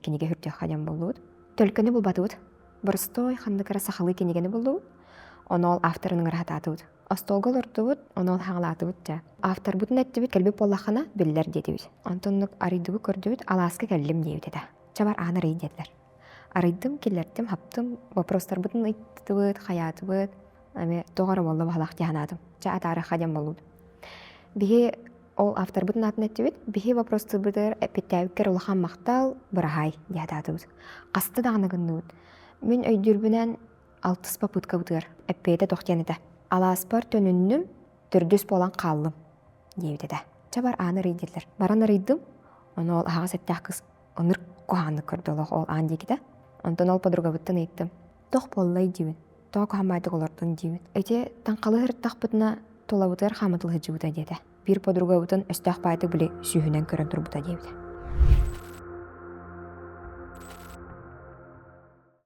кинигэ үрдүөххэ диэн буоллубут. Төлкөнү булбатыбыт. Боростуой ханнык эрэ сахалыы кинигэни буллубут. Ону ол авторын ыҥыра сатаатыбыт. Остуолга олордубут, ону ол хаҥалаатыбыт дьэ. Авторбытын эттибит, кэлбит буоллаххына биллэр диэтибит. Онтон арыйдыбыт көрдүбүт, алааска кэллим диэбит этэ. Чэ бар аан арый диэтилэр. Арыйдым, киллэртим, хаптым, вопростарбытын ыйыттыбыт, хайаатыбыт. Эми тоҕо эрэ буолла баһылаах дии санаатым. Чэ атаарыахха диэн буоллубут. Биһи ол авторбытын аатын эттибит. Биһи вопростарбытыгар эппиттээбиккэр улахан махтал, быраһаай дии сатаатыбыт. Хаста даҕаны гынныбыт. Мин өйдүүрбүнэн алтыс попыткабытыгар эппиэтэ туох диэн этэ. Алааспар төнүннүм, төрдүс буолан хааллым диэбит этэ. Чэ бар ааны арый диэтилэр. Баран арыйдым. Ону ол аһаҕас эттээх кыыс ынырык куһаҕаннык көрдө олох ол аан диэкитэ. Онтон ол подругабыттан ыйыттым. Туох буоллай диибин. Тоҕо куһаҕан олордун диибин. Ити таҥхалыы сырыттахпытына тулабытыгар хаамытыл сылдьыбыта диэтэ. Биир подругабытын өстөөх баайдык били сүүһүнэн көрөн турбута диэбитэ.